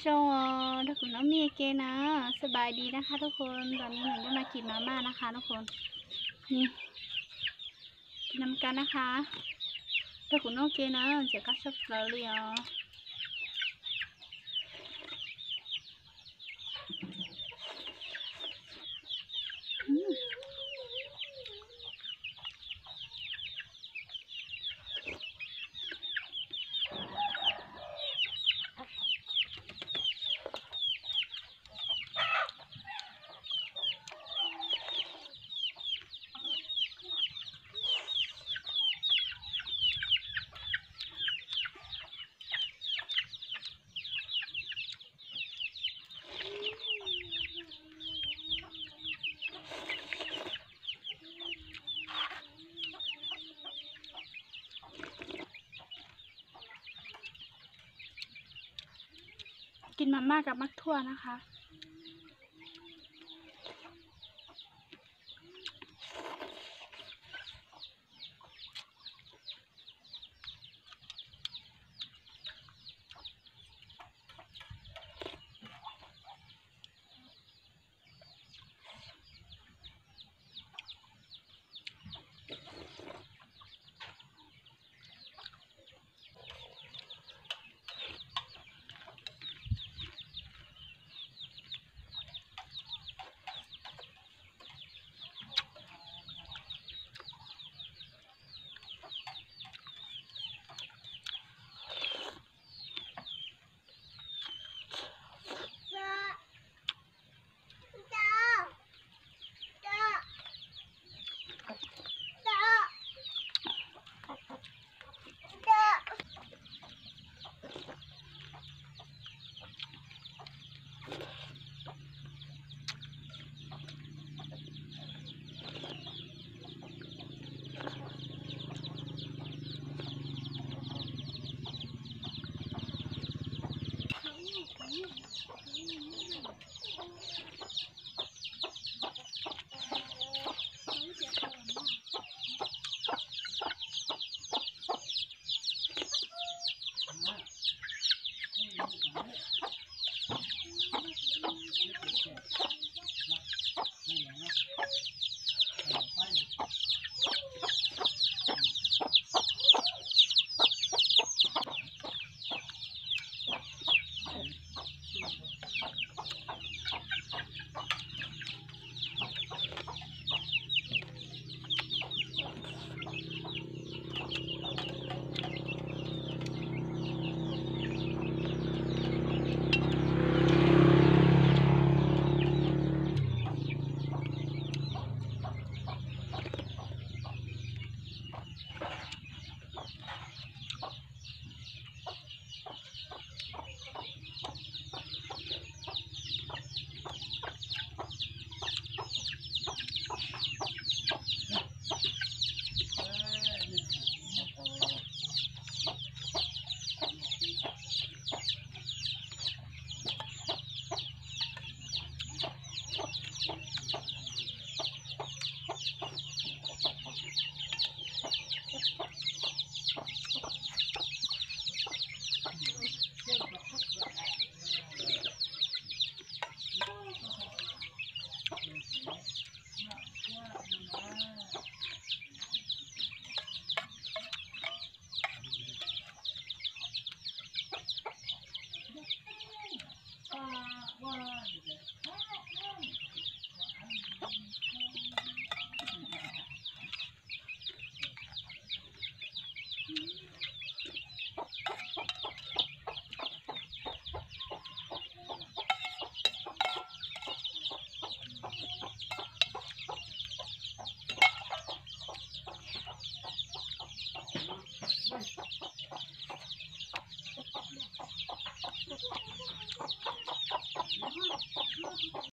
Zoo os, nrog kuv noob me ke na. สบายดีนะคะทุกคน ตอนนี้หนูจะมากินมาม่านะคะทุกคน นี่ กินน้ำกันนะคะ nrog kuv noob ke na, ntxim qab tshaj plaws li os.กินมาม่ากับหมากถั่วนะคะ